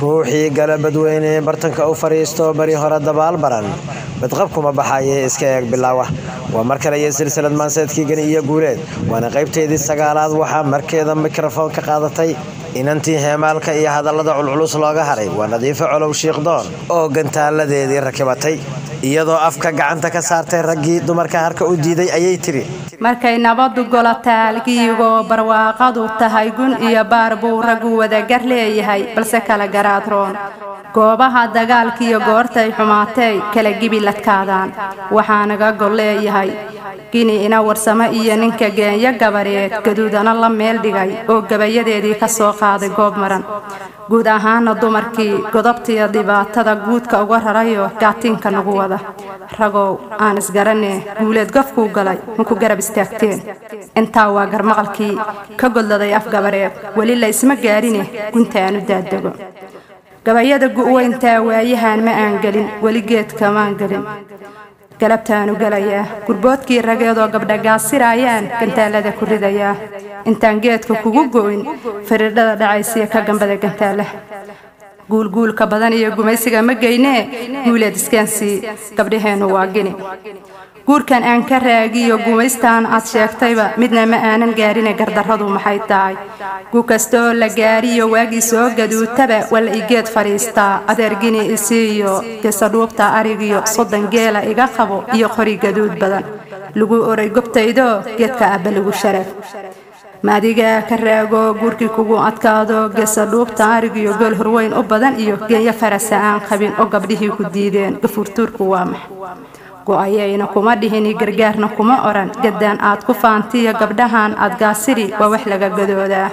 Ruuxii gala badweyne bartanka u fariisto bari hore dabaal baran badqabkuma baxaye iska eeg bilaawa. Waa mar kale iyo silsilad maanseedkii Gani iyo Guuleed, waana qaybteedii 9aad. Waxaa markeeda mikrofoon ka qaadatay inantii heemaalka iyo hadallada culculus looga haray, waa Nadiifo Colow Shiikhdoon oo gantaaladeedii rakibatay iyadoo afka gacanta ka saartay raggii dumarka harka u diiday. Ayay tiri: Markay nabadu golotaalgiigoo barwaaqadu tahay, gun iyo baar buu raggu wadagar leeyahay, balse kala garaadroon. Goobaha dagaalkiiyo goortay xumaatay kala gibi ladkaadaan. Waxaanaga gol leeyahay Gini ina Warsamo iyo ninka geenyo gabareed gaduudana la meel dhigay oo gabayadeedii ka soo qaaday goob maran. Guud ahaana dumarkii godobtiyo dhibaatada guudka uga rarayo gaatiinka nagu wada. Ragow, aan isgaranee, Guuleed gofkuu galay maku garab istaagteen? Intaa waa garmaqalkii ka godladay afgabareed. Weli la isma gaarine, guntaanu daadego. Gabayada gu'weyntaa waayahan ma aan gelin, weli geedkamaan gelin, galabtaanu gelayaa. Gurboodkii rageedoo gabdha gaasiraayaan gantaalada ku ridayaa. Intaan geedka kugu go'in fariidhada dhacaysiya ka gambada gantaalaha. Guulguulka badan iyo gumaysiga ma geynee, Guuleed iskaansii, gabdhaheennu waa Gini. Guurkan aan ka raagiyo gumaystaan aad sheegtayba midna ma aanan gaarine, gardarradu maxay tahay? Gu kastoo la gaariyo waagii soo gaduutaba waa la igeed fadhiistaa. Adeer, Gini isiiyo gesadhuubta arigiyo 30 geela iga qabo iyo qori gaduud badan lagu oray gobtaydoo geedka abba lagu sharaf. Maadigaa ka raago guurkii kugu adkaado, geesadhuubta arigiyo geel horweyn u badan iyo geenyo farasa aan qabin oo gabdhihii ku diideen, gafuurtuurku waa max? Go-ayayna kuma dhihini, gargaarna kuma oran. Gaddaan aad ku faantiyo gabdhahan aad gaasiri waa wax laga gadoodaa.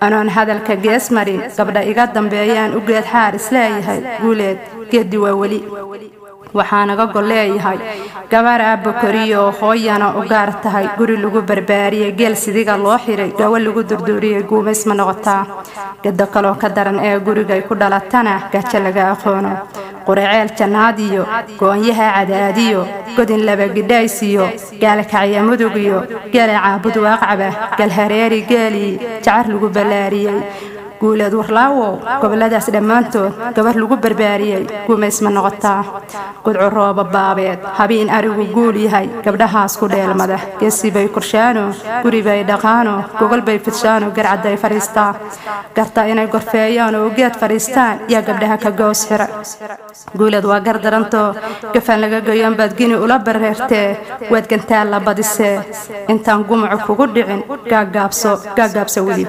Anoon hadalka gees marin, gabdha iga dambeeyaan u geed xaar isleeyahay. Guuleed geeddi waa weli. Waxaanaga gol leeyahay gabar aabba koriyo, hooyana u gaar tahay, guri lagu barbaariyey, geel sidiga loo xiray, gawo lagu durduuriyey, guumays ma noqotaa? Gado kaloo ka daran ee gurigay ku dhalatana gaajo laga aqoono, quraceel jannaad iyo goonyaha cadaadiyo, godin laba gidhaysiyo, gaalkacya mudug iyo geela Caabud Waaqcaba, galhareeri geelii jacar lagu ballaariyey. Guuleed Warlaawow, gobolladaas dhammaantood gabar lagu barbaariyey gumays ma noqotaa? Gudcu rooba baabeed habiin arigu guul yahay gabdhahaas ku dheelmada, geesi bay korshaano, guri bay dhaqaano, gogol bay fidshaano, garcadday fadhiistaa. Garta inay gorfeeyaan oo geed fadhiistaan yaa gabdhaha ka gows xira? Guuleed waa gardarantoo gafaan laga goyan baad Gini ula bareertee, waad gantaal la badisee. Intaan gumucu kugu dhicin gaagaabso, gaagaabso weli.